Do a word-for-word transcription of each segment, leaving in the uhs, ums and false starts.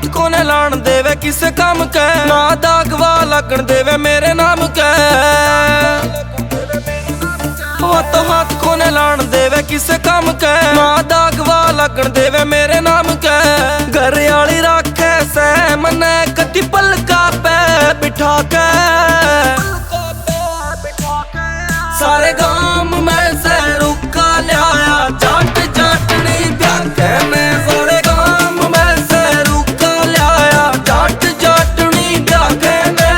कोने लाण देवे किसे काम के, ना दागवा लगण देवे मेरे नाम के। वो तो हाथ कोने लाण देवे किसे काम के, ना दागवा लगण देवे मेरे नाम के। घर आली राखे से मने कति पलका पे बिठा के। सारे गाम में से रुक्का ल्याया, जाट जाटनी ब्याह के ने। सारे गाम में से रुक्का ल्याया, जाट जाटनी ब्याह के ने।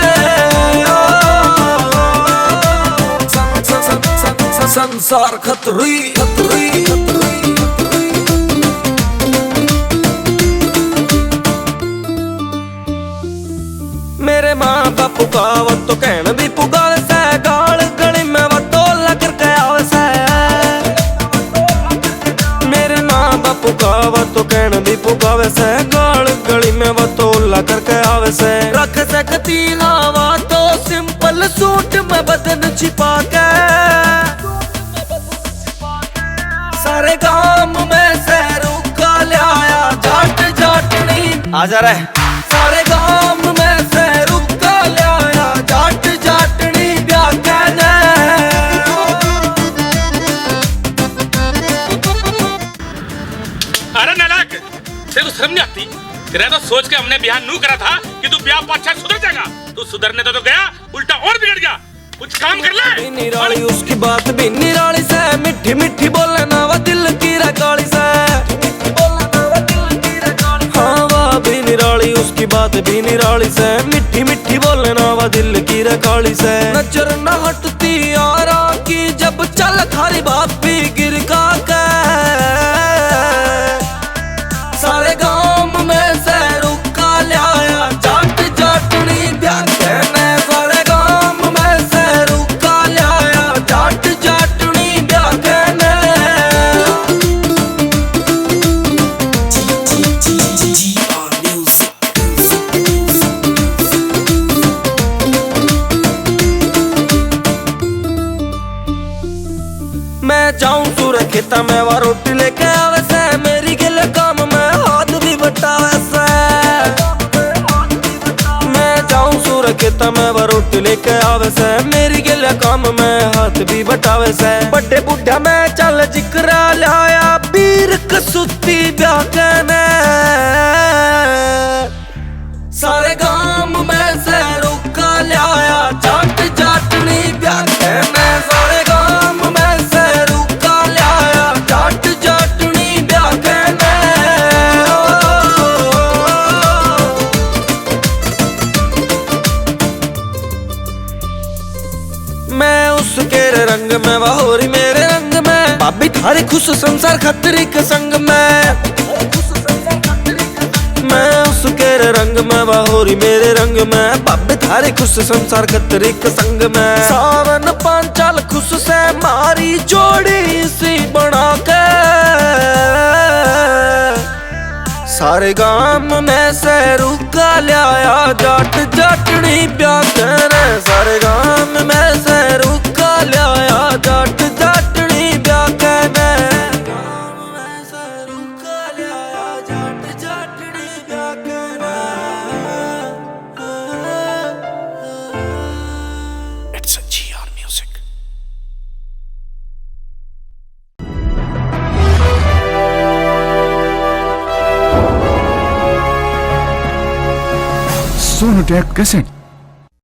स-, स-, स-, स-, स-, संसार खतरी, खतरी, खतरी, खतरी। मेरे माँ बापू का वो तो कहण भी पुगावे से, गाल गली में वो तो लकर के आवे से। मेरे माँ बापू का वो तो कहण भी पुगावे से, गाल गली में वो तो लकर के आवे से। रख सकती हवा तो सिंपल सूट में बदन छिपा के। सारे गाम में से रुक्का ल्याया, जाट जाटनी। आ जा रे। सारे गाम में से रुक्का ल्याया, जाट जाटनी ब्याह के ने। अरे नालायक, तेरे को शर्म नहीं आती? तेरा तो सोच के हमने ब्याह नू करा था कि तू ब्याह पाछा सुधर जाएगा। तू सुधरने तो, तो गया, उल्टा और बिगड़ गया। कुछ काम कर ले। भी निराली, उसकी बात भी निराली से, मीठी मीठी बोले ना वा दिल की रे काली से। हाँ, वा भी निराली, उसकी बात भी निराली से, मीठी मीठी बोले ना वा दिल की रे काली से। नजर न हटती यारा की, जब चल थारी भाभी गिर का के। सारे गाम में से रुक्का ल्याया, जाट जाटनी ब्याह के ने। सारे गाम में से रुक्का ल्याया, जाट जाटनी ब्याह के ने। मैं जाऊं सूर खेता में, वा रोटी लेके आवे से, मेरी गेल काम में हाथ भी बटावे से। मैं जाऊं सूर खेता में, वा रोटी लेके आवे से, मेरी गेल काम में हाथ भी बटावे से। बड़े बूढ़ा में चल जिक्रा लाया, पीर कसूती ब्याह के ने। सारे गाम में से रुक्का ल्याया, जाट जाटनी ब्याह के ने। सारे गाम में से रुक्का ल्याया, जाट जाटनी ब्याह के ने। मैं उसके रे रंग में, वा होरी मेरे रंग में, भाभी थारी खुश संसार खतरी के संग में। मैं उसके रे रंग में, वा होरी मेरे रंग में, भाभी थारी खुश संसार खतरी के संग में। सावन पांचाल खुश से, मारी जोड़ी सी बना के। सारे गाम में से रुक्का ल्याया, जाट जाटनी ब्याह के ने। सारे गाम में से रुक्का ल्याया, जाट जाटनी ब्याह के ने। गाम में से रुक्का ल्याया, जाट जाटनी ब्याह के ने। It's a G R music. Sonotech cassette.